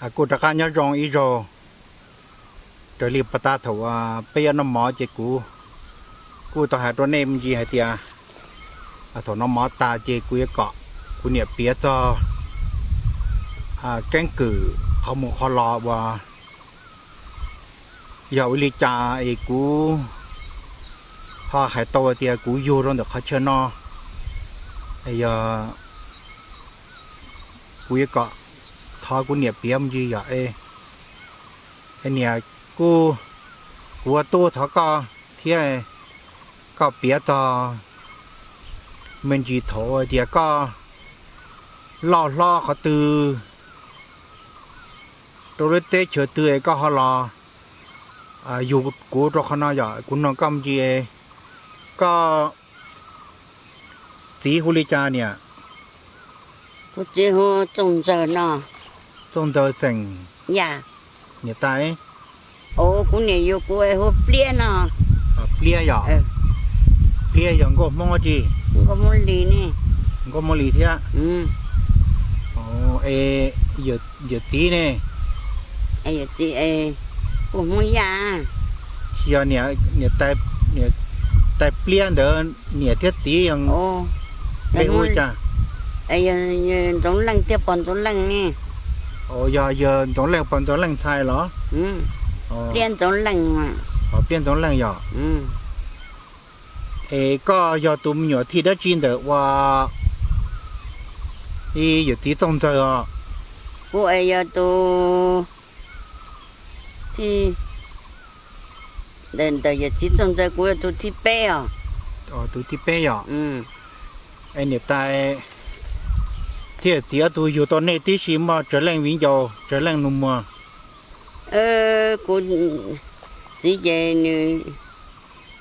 Kuj rov qab nyob zoo ib zaug. Raws li pas tas thaum peb yuav noj mov ces kuv kuj tau hais rau nej me ntsis hais tias thaum noj mov tas ces kuv yuav kom kuv niam piav txog keeb kwm qhov mus qhov los uas yog ua li cas es kuv ho hais tau tias kuv yug rau ntawm qhov chaw no. Yog kuv yuav kom thov kuv niam piav me ntsis yog, niam, kuv, kuv ua tub thov koj thiab koj piav txog me ntsis thaum tias koj loj hlob qhov twg rau lub teb chaws twg es koj ho los yug kuv rau qhov no yom. Kuv nug koj me ntsis, koj txiv hu li cas niam? Kuv txiv hu Txooj Ntxawg no. Txooj Ntxawg xeem? Yam, niam tais? Kuv niam yug kuv hu Pliab no. Pliab yog, Pliab yog nkauj Hmoob dab tsi? Nkauj Hmoob Lis ne. Nkauj Hmoob Lis thiab. Es yawm txiv ne? Yawm txiv kuj Hmoob Yaj. Yog niam, tais Pliab ntawd niam thiab txiv yog, hu li cas? Ntxoov Leej thiab Pog Ntxoov Leej ne. Yog yawg Ntxoov Leej Pog Ntxoov Leej ntxhais los? Pliab Ntxoov Leej. Pliab Ntxoov Leej yog. Es koj yog tus me nyuam thij dab tsi ntawm ua yawm txiv Txooj Ntxawg os? Kuv es yog tus thij, ntawm yawm txiv Txooj Ntxawg kuv yog tus thib peb os. Tus thib peb yog. Es niam tais thiab yawm txiv ob tug yug tau nej tib si muaj tsawg leej viv ncaus tsawg leej nus muag? Kuv txiv ces nws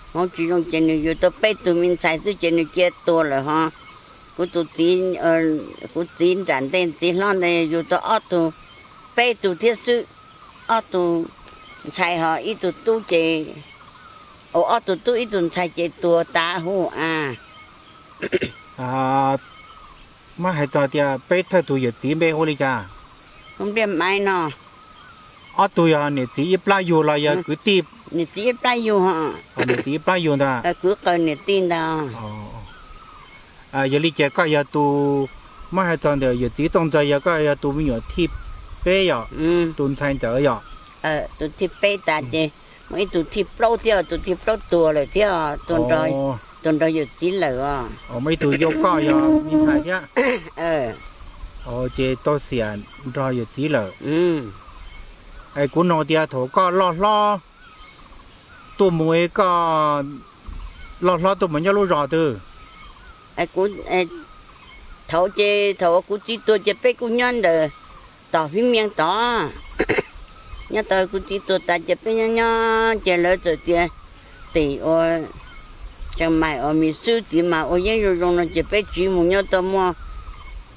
hmoov tsis zoo ces nws yug tau peb tug me ntxhais xwb ces nws cia tuag lawm ho. Kuv tus txiv, kuv txiv nram ntej txiv hlob ntawd yug tau ob tug, peb tug thiab xwb, ob tug ntxhais ho ib tug tub ces, ob tug tub ib tug ntxhais ces tuag tas huv a. Muab hais txog tias peb thawj tus yawm txiv npe hu li cas? Hu Npliaj Maiv no. Ob tug yog niam txiv ib plab yug los yog kwv tij? Niam txiv ib plab yug. Niam txiv ib plab yug ntag. Kwv qas niam tij ntag. Yog li ces koj yog tus, muab hais txog ntawm yawm txiv Txooj Ntxawg yog koj yog tus me nyuam thij peb yom? Tus ntxhais ntawd yom? Tus thij peb tas ces muaj ib tug thij plaub thiab, tus thij plaub tuag lawm thiab, tuag nrog yawm txiv lawm os. Muaj ib tug yau koj yog me ntxhais thiab. Ces tau xiam nrog yawm txiv lawm. Es kuv nug tias thaum koj loj hlob tuaj mus, koj loj hlob tuaj mus nyob lub zos twg? Thaum ces thaum kuv txiv tuag ces peb kuj nyob ntawm tom Fib Mias tod. Nyob tod kuv txiv tuag tas ces peb nyob nyob ces lawv txawm tias tim ua Tseem Maim uas Mis Xwb tid mas ua yeeb zoo zoo no ces peb tsiv mus nyob tau muaj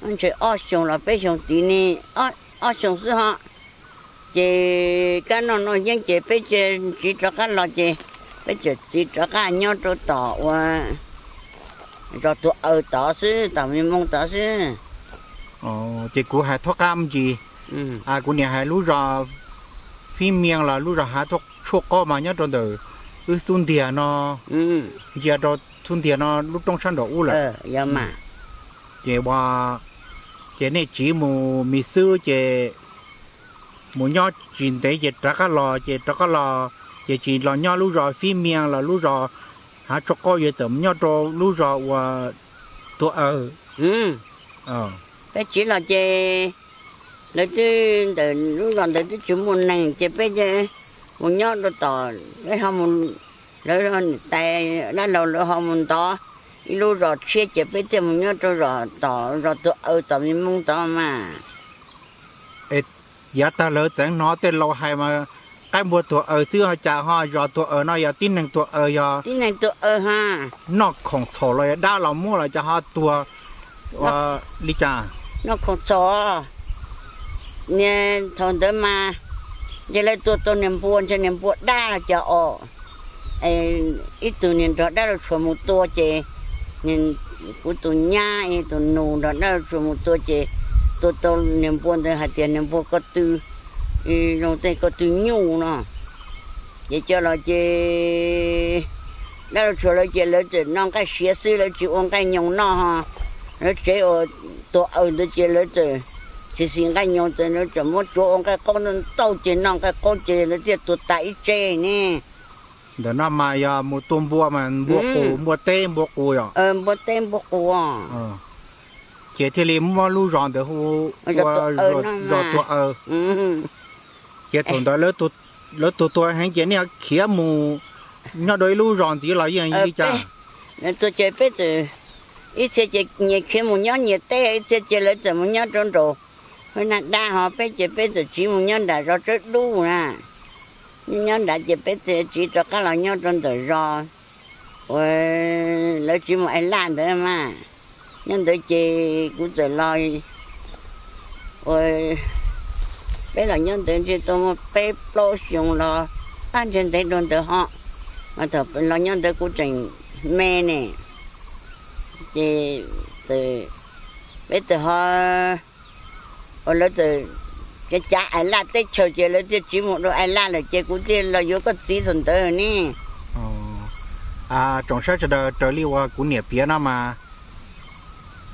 ntshe ob xyoos los peb xyoos tid ne, ob xyoos xwb ho. Ces kab noj noj yeeb ces peb tsiv rov qab los ces peb txawm tsiv rov qab nyob rau tom ua zos Tuam Aws tod xwb, tom Me Moos tod xwb. Ces kuv hais thoob qab me ntsis, kuv niam hais lub zos Fib Mias los lub zos Hav Tshuaj Qaub mas nyob rau ntawm wb Xub Ntiag no, ntsia rau Xub Ntiag no lub roob sab nraum ub lawm. Ces ua, ces nej tsiv mus Mis Xwb ces mus nyob tsis ntev ces rov qab los, ces rov qab los, ces tsis los nyob lub zos Fib Mias los lub zos Hav Tshuaj Qaub, yuav txawm mus nyob rau lub zos uas Tuam Aws. Peb tsiv los ces lawv twb ntawm lub zos ntawd twb tsis muaj neeg ces peb mus nyob rau tom, peb ho mus, lawv niam tais dab laug lawv ho mus ntov ib lub zos tshiab ces peb thiaj mus nyob rau zos tom zos Tuam Aws tom Me Moos tod mas. Yav tag lawv txeev hnov tej laus hais mas qaib npua Tuam Aws xwb, ho cas ho zos Tuam Aws no yog tib neeg Tuam Aws yog tib neeg Tuam Aws ha, noj khoom txhaum los yog dab los muab los cas ho tuag li cas? Noj khoom txhaum. Niag thaum ntawd mas ntshe lawv tua tau niag npua, ntshe niag npua dab los cas os. Ib tug niag nrog dab laug Tshuas mus tua ces, kuv tus nyab tus nus nrog dab laug Tshuas mus tua ces tua tau niag npua ntawd hais tias niag npua ko tw zoo tej ko tw nyuj no. Ces coj los ces dab laug tshuav lawv ces lawv txawm noj nqaij siav xwb, lawv tsis ua nqaij nyoos noj ho. Lawv tsev uas tuag aws ntawd ces lawv txawm xis xis nqaij nyoos, txawm lawv txawm muab tsuav ua nqaij qaub ntau ntau ces noj nqaij qaub ces lawv thiaj tuag tas ib tse ne. Ntawm no mas yog mus tua npua mas npua qus, npua teb npua qus yom? Npua teb npua qus. Ces thiaj li muab lub zos ntawd hu ua zos tuag aws. Ces thaum ntawd lawv tuag tuag heev ces nej khiav mus nyob rau ib lub zos ntxiv los yeej li cas? Tuag ces peb txawm, ib txhia ces nyias khiav mus nyob nyias teb, ib txhia ces lawv txawm mus nyob rau nraum Hab Naj Dab, ho peb ces peb txawm tsiv mus nyob nram zos Tsawb Dub na. Nyob nyob nrad ces peb txawm tsiv rov qab los nyob rau ntawm zos uas lawv tsiv mus Ais Laj ntawd mas. Nyob ntawd ces kuv txawm los, uas peb los nyob ntawd ntshe tau muaj peb plaub xyoo los pab ntshe ntev dua ntawd ho. Mas thaum los nyob ntawd kuv tseem me ne, ces peb txawm ho, uas lawv txawm cav cav Ais Laj teb chaws ces lawv thiaj tsiv mus rau Ais Laj lawm ces kuv thiaj los yuav koj txiv thaum ntawd ne. Tsoom saib sawv daws, raws li uas kuv niam piav no mas,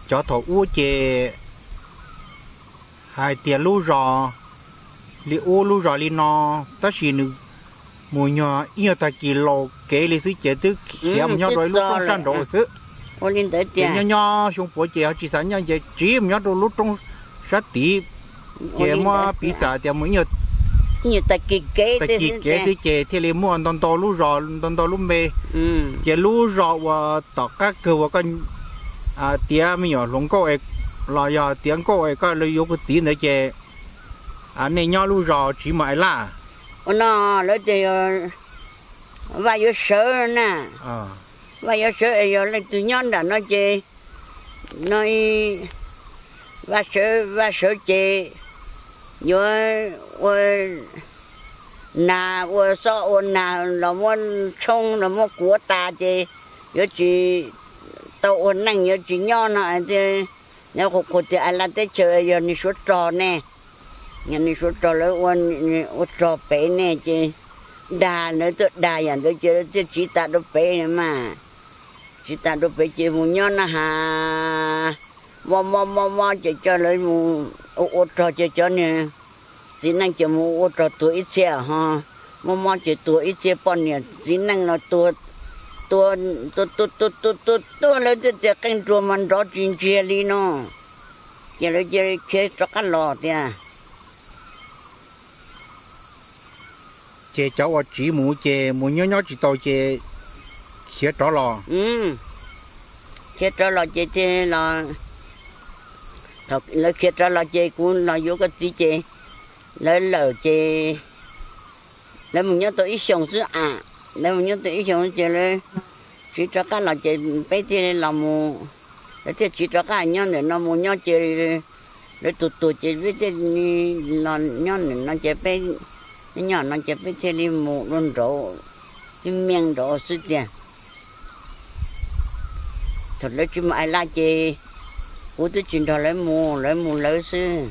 cov thaum ub ces hais tias lub zos li ub lub zos li no, tab sis nws mus nyuag ib nyuag tag kis laus kev li xwb ces twb khiav mus nyob rau ib lub roob sab nraud xwb. Ces nyob nyob xyoo puav ces ho tsis xav nyob ces tsiv mus nyob rau lub roob sab tid, ces muab piv txam tias mus ib nyuag tag kis kev xwb ces thiaj li muaj ntau ntau lub zos ntau ntau lub npe. Ces lub zos uas tom qab kawg uas koj tiav me nyuam hluas nkauj los yog tiav nkauj es koj yuav koj txiv ntawd ces nej nyob lub zos tsiv mus Ais Laj. Ua no lawv tias Vaj Yuav Sawv na, Vaj Yuav Sawv es yog leej twg nyob nram no ces no Vaj Sawv, Vaj Sawv ces yuav ua nag, ua xob ua nag los muab tshoob los muab kuav tas ces yuav tsis tau ua neej, yuav tsis nyob no. Nyob qhuav qhuav tias Ais Laj teb chaws yog nws suav rog ne, yog nws suav rog lawv ua rog pem ne ces dag, lawv tuaj dag yam ntawd ces lawv thiaj tsiv tas rau pem mas. Tsiv tas rau pem ces mus nyob na has, mob mob mob mob ces coj lawv mus ua ua rog ces cov niag txiv neej ces mus ua rog tuag ib txhia ho, mob mob ces tuag ib txhia, poj niam txiv neej los tuag, tuag tuag tuag tuag tuag tuag lawv thiaj tias qeej nruas mas nrov tsis ntsiag li no. Ces lawv cia li khiav rov qab los tiag. Ces cov uas tsiv mus ces mus nyob nyob tsis tau ces khiav rov los. Khiav rov los ces thiaj los, thaum lawv khiav rov los ces kuv los yuav koj txiv ces lawv lawm ces lawv mus nyob tau ib xyoos xwb a. Lawv mus nyob tau ib xyoos ces lawv tsiv rov qab los ces peb thiaj los mus, lawv thiaj tsiv rov qab nyob ntawm no mus nyob ces lawv tuag tuag ces peb thiaj los nyob ntawm no ces peb nyob no ces peb thiaj li mus dua nraud, ib miaj nraud xwb tiag. Thaum lawv tsis mus Ais Laj ces kuv twb tsis nrog lawv mus, lawv mus lawv xwb.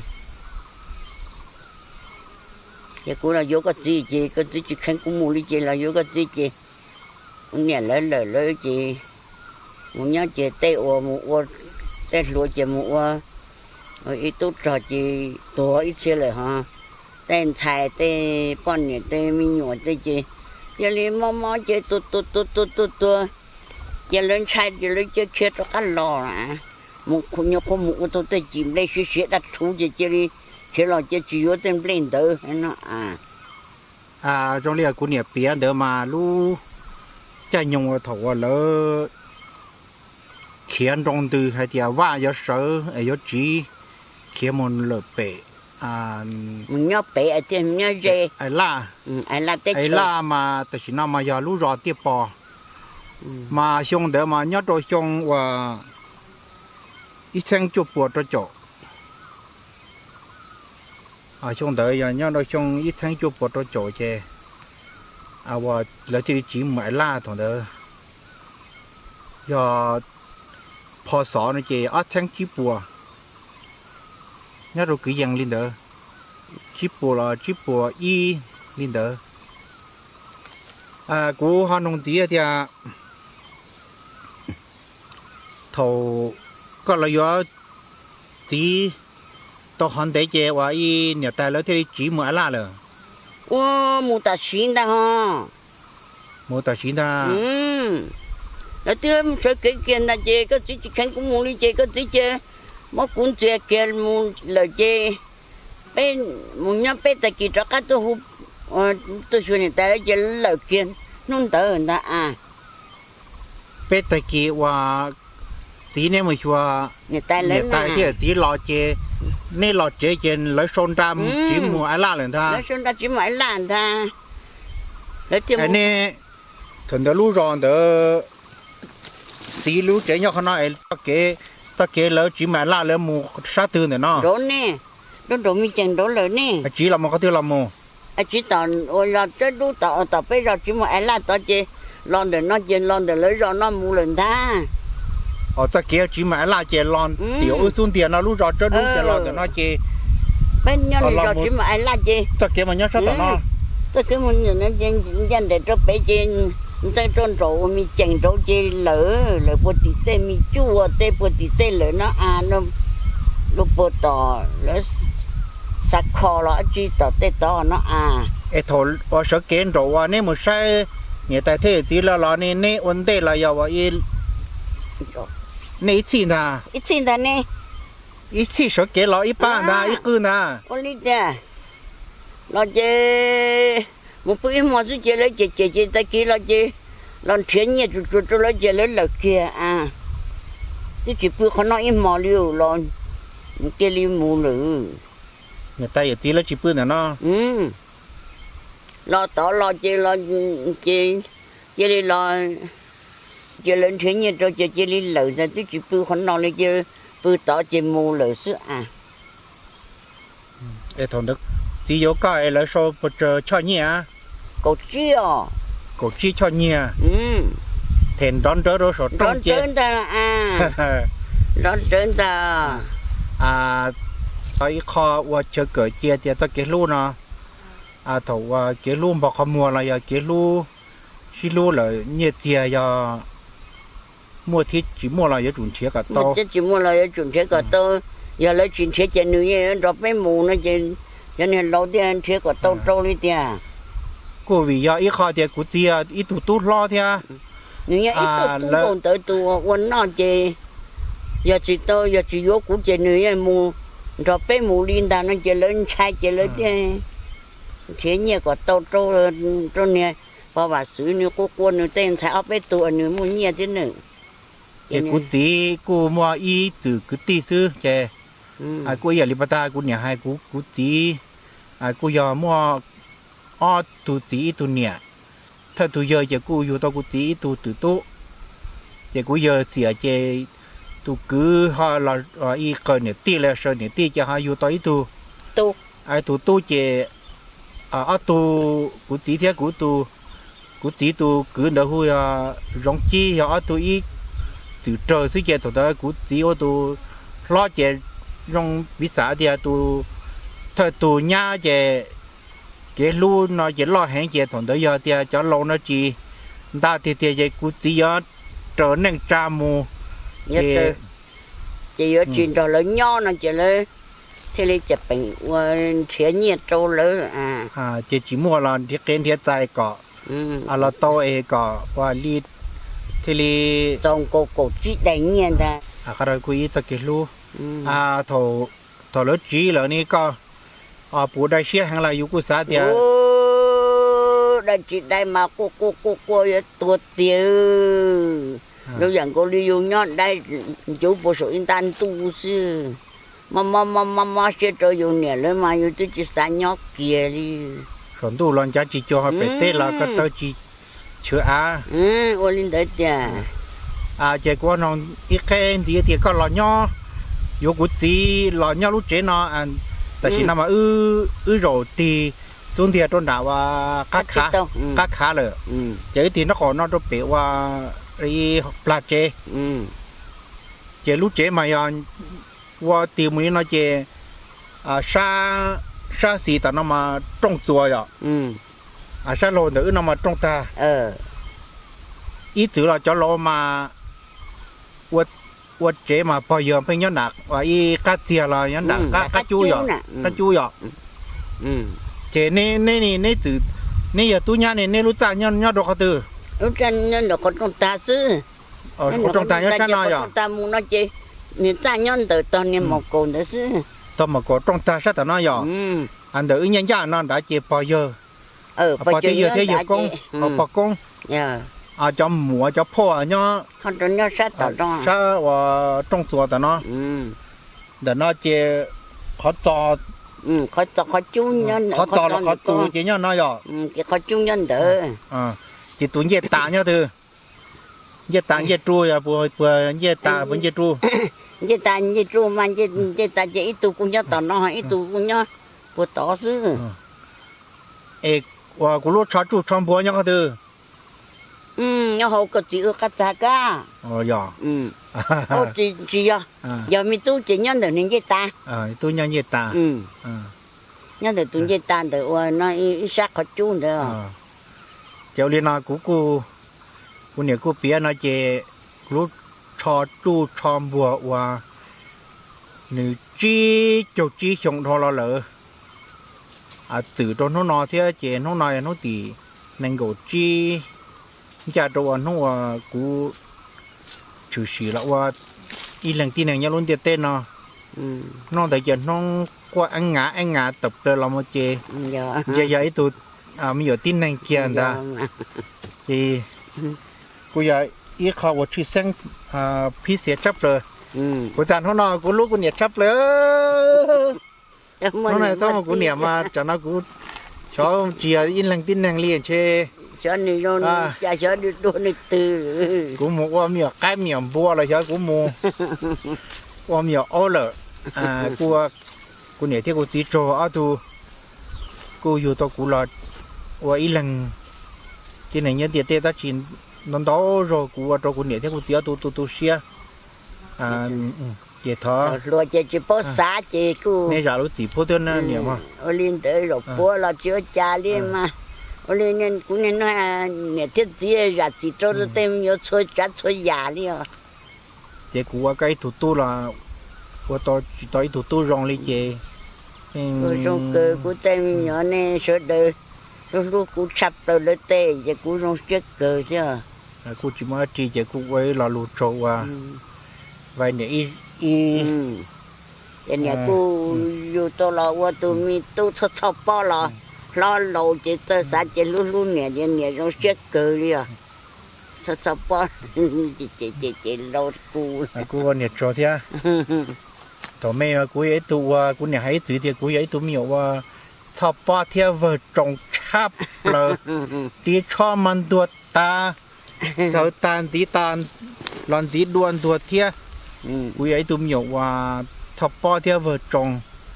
Ces kuv los yuav koj txiv ces koj txiv tsis kheev kuv mus li ces los yuav koj txiv ces kuv niam lawv lawm lawv ces mus nyob ces tej uas mus ua, tej hluas ces mus ua ib tub rog ces tuag ib txhia lawm ho. Tej ntxhais tej poj niam tej me nyuam tej ces yog li mob mob ces tuag tuag tuag tuag tuag tuag. Ces lawv ntshai ces lawv cia khiav rov qab los. Mus nyuam qhuav mus ua tau tej cim nplej siav siav daj rhuv ces cia li khiav los cia tsis yuav tej nplej ntawd no. Zoo li kuv niam piav ntawd mas lub caij nyoog thaum uas lawv khiav nroo ntws hais tias Vaj Yuav Sawv es yuav tsiv khiav mus lawm pem, mus nyob pem, nyob ze Ais Laj. Ais Laj mas tam sim no mas yog lub zos Tiaj Pos. Mas xyoo ntawd mas nyob rau xyoo uas ib txheeb cuaj puas rau caum. Xyoo ntawd yog nyob rau xyoo ib txheeb cuaj puas rau caum ces uas lawv thiaj li tsiv mus Ais Laj thaum ntawd. Yog pho xov no ces ob txheeb tsib puas. nyob rau kwv yees li ntawd, tsib puas los tsib puas ib li ntawd. Kuv ho nug ntxiv tias thaum koj los yuav txiv tau qhov ntev ces uas ib niam tais lawv thiaj li tsiv mus a laj lawm? Ua, mus tam sim ntag ho. Mus tam sim ntag. Lawv twb sawv kev kiag ntag ces koj txiv tsis kheev kuv mus li ces koj txiv cia muab kuv ntxias kiag mus lawm ces peb mus nyob peb tag kis rov qab tuaj hu, tuaj xyuas niam tais lawv ces lawm kiag hnub ntawd ntag a. Peb tag kis uas txiv neb mus xyuas niam tais thiab txiv los ces neb los tsev ces lawv sau nra tsiv mus a laj lawm ntag. Lawv sau nra tsiv mus a laj ntag. Lawv thiaj mus. Neb, thaum ntawd lub zos ntawd txiv lub tsev nyob qhov no es txoj kev, txoj kev lawv tsiv mus a laj lawv mus sab twg ntawm no? Nraud ne, nraud nraud me cees nraud lawm ne. Tsiv los mus qhov twg los mus? Tsiv tom uas zos Tsawb Dub tom, tom peb zos tsiv mus a laj tod ces los ntawm no ces los ntawm lawv zos no mus lawm ntag. Os, txoj kev tsiv mus a laj ces los tim wb xub ntiag no lub zos Tsawb Dub ces los ntawm no ces peb nyob lawv zos tsiv mus a laj ces txoj kev mas nyob sab tom no. Txoj kev mus ncaj nraim rau pem ces ntxeev rau nraum ua me cees nraud ces lawm, lawm puag tim tej me cuaj tej puag tim tej lawm no a, lub puag tom lawv xa kho los dab tsi tom tej tod no a. Es thaum uas sawv kev nraum uas neb mus saib niam tais thiab yawm txiv lawv los ne neb ua ntej los yog ua nej ib txhij ntag? Ib txhij ntag ne. Ib txhij sawv kev los ib pab ntag ib qwj ntag. Ua li tiag, los ces mus pw ib hmo xwb ces lawv cem cem ces tag kis los ces los nrhiav nyiaj tsuas tsuas rau lawv ces lawv lawm kiag a. Twb tsis pw qhov no ib hmo li los cia li mus lawm. Niam tais yawm txiv lawv tsis pw ntawm no. Los tod los ces, ces cia li los, ces lawv nrhiav nyiaj rau ces cia li lawm ntag, twb tsis pw qhov no li ces pw tod ces mus lawm xwb a. Es thaum ntawd txiv yuav koj es lawv sau pes tsawg choj nyiaj? Kaum tsib os. Kaum tsib choj nyiaj. Them nrov nrawv rau saum rooj cia ntag. Nrov nrawv ntag. Ib qho ua chaw kawm cia tias txoj kev hlub no, thaum uas kev hlub npog qhov muag los yog kev hlub sib hlub lawm nyiaj txiag yog muaj thiab tsis muaj los yuav tsum nrhiav kom tau. Tsis muaj los yuav tsum nrhiav kom tau. Yog lawv tsis nrhiav ces nws yeej yuav nrog peb mus no ces cov niag laus thiaj nrhiav kom tau rau li tiag. Kuj vim yog ib qho tias kuv txiv yog ib tug tub hlob thiab. Nws yog ib tug tub nkaus ntawd tus ua noj ces yog tsis tau, yog tsis yuav kuv ces nws yeej mus nrog peb mus li ntag no ces lawv ntshai ces lawv thiaj nrhiav nyiaj kom tau rau, rau niag pog Vam Xwm nws quaj quaj nws tej ntxhais ob peb tug nws muaj nyiaj thiab nws. Ces kuv txiv kuj muaj ib txwm kwv tij xwb ces kuj ib yam li pas tag kuv niam hais kuv, kuv txiv kuj yog muaj ob tug txiv ib tug niam. Thawj tug yawg ces kuj yug tau kuv txiv ib tug twm tub. Ces kuv yawg txiam ces tus kwv ho los ib qawm niam tij los saw niam tij ces ho yug tau ib tug, tus tub ces ob tug, kuv txiv thiab kuv tus, kuv txiv tus kwv ntawd hu yog Zoov Cib, yog ob tug ib txwm rawg xwb ces thaum ntawd kuv txiv ua tus hlob ces zoo piv xam tias tus thawj tus nyab ces kev hlub no ces loj heev ces thaum ntawd yog tias cov laus no tsis nta tiag tiag ces kuv txiv yuav raws neej tsa mus ces yuav tsis nrog lawv nyob no ces lawv thiaj li cam peem ua nrhiav nyiaj rau lawv. Ces tsis muaj los nrhiav qe nrhiav txais kom los tau es kom ua li thiaj li txaus nkaus kaum tsib daim nyiaj ntag. Qhov no kuj ib txoj kev hlub. Thaum lawv tsiv lawm ne koj puas dai siab heev los? Yus kuj xav tias dai tsis dai mas quaj quaj quaj quaj yuav tuag tiag. Zoo yam nkaus li yus nyob dai ncuv puas saum ib nta ntuj xwb. Mob mob mob mob mob siab rau yus niam lawv mas yus twb tsis xav nyob kiag li. Saum ntuj los ncav tsis cuag pem teb los ko taw tsis chwv av. Ua li ntawd tiag. Ces kuv ua noog ib qeb ntxiv tias koj los nyob, yuav kuv txiv los nyob lub tsev no, tam sim no mas wb zaum tig xub ntiag rau nram ua qab khav lawm, ces wb tig nraub qaum no rau pem ua plag tsev. Ces lub tsev mas yog ua tig mus li no ces sab, sab xis tom no mas rooj txuas yom, sab laug ntawm wb no mas rooj tag. Ib txwm los cov laus mas ua tsev mas pog yawg pheej nyob nram ib qab txiag los nyob nram qab cub yom, qab cub yom. Ces neb, neb txwm, neb yog tub nyab ne, neb lub txaj nyob rau qhov twg? Qhov rooj tag xwb. Qhov rooj tag nyob sab no yom. Tag mus no ces niag txaj nyob ntawm tog niag maum kaum ntawd xwb. Tog maum kaum rooj tag sab tom no yom. Ntawm wb nyaj ncaj no nrad ces pog yawg, pog tij yawg thiab yawg koob, pog koob, cov muam cov phauj nyob sab uas rooj txuas tom no. Ntawm no ces qhov txos, qhov txos los qhov txus ces nyob no yom. Qhov cub nyob ntawd. Ces tus ncej tas nyob twg? Ncej tas ncej ru yog puas ncej tas puas ncej ru? Ncej tas ncej ru mas ncej tas ces ib tug kuj nyob tom no, ib tug kuj nyob puag tod xwb. Es uas kuv lub tsho tsuj tsho npuag nyob qhov twg? Nyob hauv koj txiv wb qab txag kab. Tsis yog, yog me tub ces nyob ntawm nws ncej tas. Tub nyob ncej tas. Nyob ntawm tus ncej tas ntawm uas no ib sab qhov cub ntawd. Ces ua li no kuv kuj, kuv niam kuj piav no ces kuv lub tsho tsuj tsho npuag uas nws tsib caug tsib xyoo dhau los lawm, txwm rau hnub no thiab ces hnub no yog hnub tim nees nkaum tsib, ncaj rau uas hnub uas kuv tshwm sim los ua ib leeg tib neeg nyob lub ntiaj teb no. Hnub ntawd ces hnub quaj eeb ngav eeb ngav tawm plaws los mus ces ntshe yog ib tug me nyuam tib neeg kiag ntag. Ces kuj yog ib qho uas tshwj xeeb phib xiav tshaj plaws. Kuv txog hnub no kuv hlub kuv niam tshaj plaws. Hnub no txhob mus kuv niam mas tsam no kuv xyov tsis yog ib leeg tib neeg li ntshe. Xyov nws zoo cas, xyov nws dua nws twg. Kuv mus ua me nyuam qaib me nyuam npua los xyov kuv mus ua me nyuam aub lawm. Kuj, kuv niam thiab kuv txiv tsaug ob tug kuj yug tau kuv los ua ib leeg tib neeg nyob ntiaj teb tab sis ntau ntau zaus kuv ua rau kuv niam thiab kuv txiv ob tug tu tu siab. Ces thov hluas ces tsis paub xav ces kuj nej zam lub txim pub thiab niam mog. Ua li ntawd zaum puav los tsis ua cas li mas. Ua li kuv niam thiab txiv zam txim rau tej me nyuam txhua tsav txhua yam li os. Ces kuv ua koj ib tug tub los ua tau tsis tau ib tug tub zoo li ces kuv zoo kawg, kuv tej me nyuam ne sawv daws hlub hlub kuv tshaj plaws lawv tej ces kuv zoo siab kawg thiab. Kuj tsis muaj dab tsi ces kuj ua ib lo lus tsaug ua vai niam ib. Ces niam kuj yug tau los ua tus me tub txhob txhob pob los hlob laus ces txawj xav ces hlub hlub niam ces niam zoo siab kawg li os. Txhob txhob pob ces, ces laus kuv. Kuj ua niam tsaug thiab. Thaum me kuv yog ib tug ua, kuv niam hais ib txwm tias kuv yog ib tug me nyuam ua txhob pob thiab vawg tsoo tshaj plaws, tiv tsho mas ntuag tas, txawv tas ntxiv tas los ntxiv dua ntuag thiab. Kuv yog ib tug me nyuam ua txhob pob thiab vawg tsoo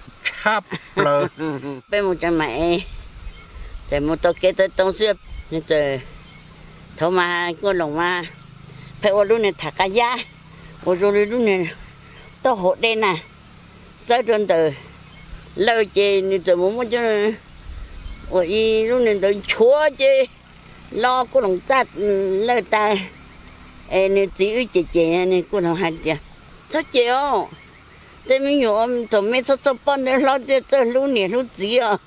tshaj plaws. Peb mus tsev mas, txawm mus tau kev tawv too xwb, txawm thaum mas kuj los mas pheej ua lub niag tham qab yab uas zoo li lub niag taub hau dej na, txawb rau ntawm lawj ces nws txawm mus muab cov uas ib lub niag ntawd nchuav ces los kuj los txaj lawj tas. Es nws txiv wb cem cem, nws kuj los hais tias, txhob cem os, tej me nyuam thaum me txhob txhob pob ntawd hlob thiaj txawj hlub niam hlub txiv os.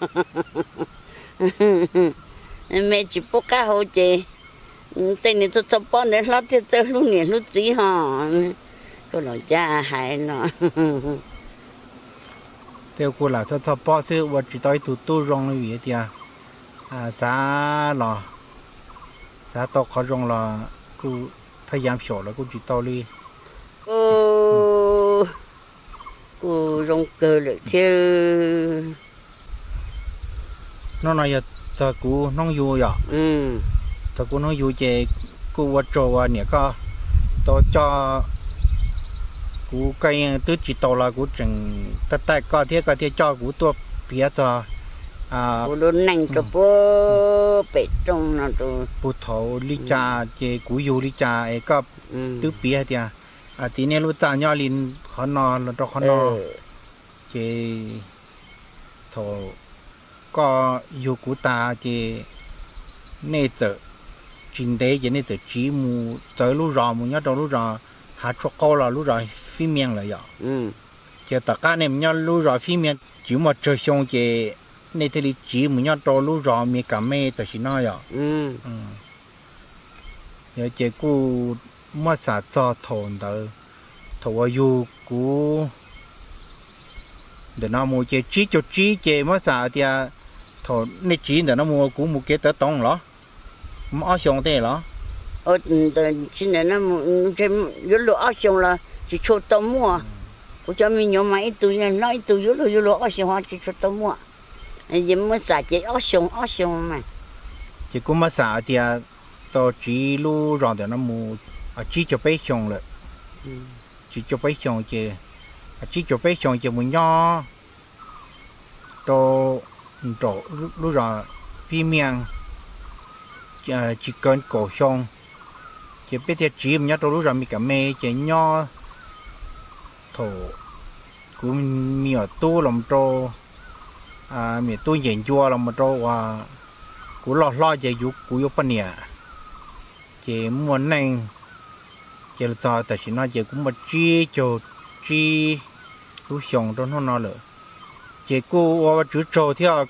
Me tsis pub qab hau ces tej niag txhob txhob pob ntawd hlob thiaj txawj hlub niam hlub txiv ho. Kuj los cas hais no. Tej kuj lam txhob txhob pob xwb ua tsis tau ib tug tub zoo li vim tias xav los, xav tau qhov zoo los kuj phaj yam xyaum los kuj tsis tau li. Kuj zoo kawg lawm thiab. Hnub no yog txog kuv hnub yug yom. Txog kuv hnub yug ces kuj ua tsaug uas niam koj tau coj kuv, koj twb tsis tau los kuv tseem taij taij koj thiab koj thiaj coj kuv tuaj piav txog kuv lub neej rau puag pem rooj no rau puag thaum li cas ces kuv yug li cas es koj twb piav hais tias txiv niaj lub txaj nyob li qhov no los rau qhov no. Ces Thaum koj yug kuv tas ces nej txawm tsis ntev ces nej txawm tsiv mus txawv lub zos mus nyob rau lub zos hav tshuab qaub los lub zos Fib Mias lawm yom. Ces tom qab nej mus nyob lub zos Fib Mias tsis muaj tsawg xyoo ces nej thiaj li tsiv mus nyob rau lub zos Mes Kas Mes tam sim no yom. Yog ces kuj muab xav txog thaum ntawd, thaum uas yug kuv ntawm no mus ces tsib caug tsib ces muab xav tias thaum nej tsiv ntawm no mus kuv mus kev tawv toov los, muaj ob xyoo tej los? Tsiv ntawm no yuav luag ob xyoo los tsis tshua tau muaj. Kuv cov me nyuam mas ib tug nyob ib tug yuav luag yuav luag ob xyoo ho tsis tshua tau muaj. Ces muab xav ces ob xyoo ob xyoo mas. Ces kuj muab xav tias tau tsiv lub zos ntawm no mus tsib caug peb xyoo lawm. Tsib caug peb xyoo ces, tsib caug peb xyoo ces mus nyob rau nraum lub zos Fib Mias tsis kaw kaum xyoo, ces peb thiaj tsiv mus nyob rau lub zos Mes Kas Mes ces nyob thaum kuv me nyuam tub los rau, me nyuam tub ncees ncua los mus rau uas kuv loj hlob ces kuv yuav poj niam, ces muaj neej, ces los txog tam sim no ces kuv muaj tsib caug tsib lub xyoo rau hnub no lawm. Ces kuj ua Vajtswv tsaug thiab,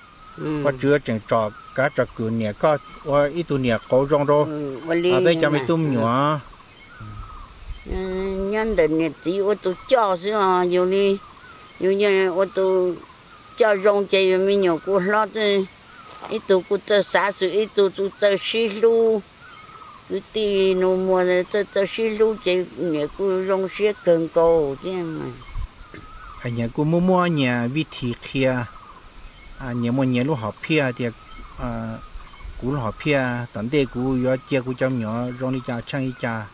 Vajtswv tseem tsom kav tsom kwm niam koj ua ib tug niam qauv zoo rau peb cov me tub me nyuam. Nyob ntawm niam txiv ua tus coj xwb os, yus li, yus ua tus coj zoo ces yus me nyuam kuj hlob, ib tug kuj txawj xav xwm, ib tug kuj txawj sib hlub, kwv tij nus muag txawj txawj sib hlub ces niam kuj zoo siab kawg nkaus thiab. Nyias kuj muaj muaj nyias vij thim qhia, nyias muaj nyias lub hom phiaj tias kuv lub hom phiaj tom ntej kuv yuav cia kuv cov me nyuam zoo li cas tsheej li cas.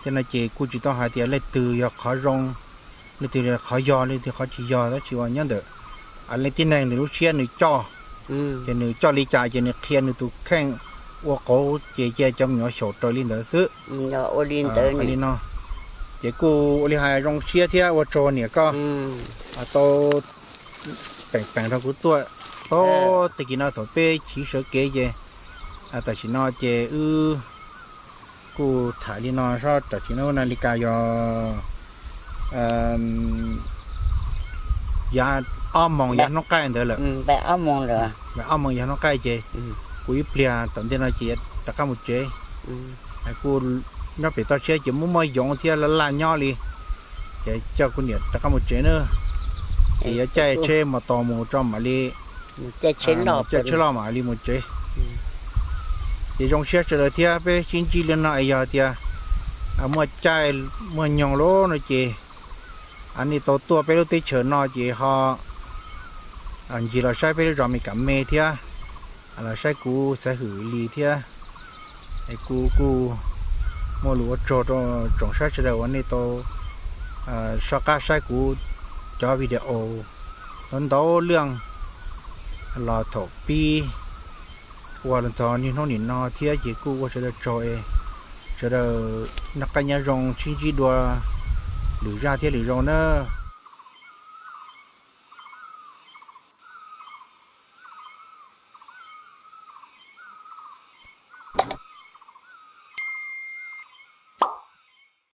Tej no ces kuj tsis tau hais tias leej twg yog qhov zoo, leej twg qhov yog, leej twg qhov tsis yog, tab sis uas nyob ntawm leej tib neeg nws lub siab nws coj, ces nws coj li cas ces nws qhia nws tus kheej ua qauv ces cia cov me nyuam xyaum raws li ntawd xwb. Li no ces kuj ua li hais zoo siab thiab ua tsaug niam koj tau peem peem rau kuv tuaj. Tau tej kis no thaum peb chiv sawv kev ces tam sim no ces wb kuj tham li no, tam sim no na li cas yog yav ob moos yav hnub qaij ntawd lawm. Ob moos yav hnub qaij ces kuv ib pliag tom ntej no ces rov qab mus tsev. Kuj nyob pem toj siab ces muaj muaj yoov thiab laj laj nyob li, ces coj kuv niam rov qab mus tsev na. Ces yuav caij tsheb mos tos mus rau mam li, caij tsheb loj mam li mus tsev. Ces zoo siab sawv daws thiab peb sib ntsib li no es yog tias muaj caij muaj nyoog lawm no ces nej tau tuaj peb lub teb chaws no ces ho ncig los saib peb lub zos Mes Kas Mes thiab, los saib kuv Xaiv Hwm li thiab. Es kuv kuj muaj lus ua tsaug rau tsoom saib sawv daws uas nej tau soj qab saib kuv cov video ntau ntau leej los thaum pib ua los txog niaj hnub nim no thiab ces kuj ua sawv daws tsaug es sawv daws noj qab nyob zoo sib ntsib dua lwm zaj thiab lwm zaus na.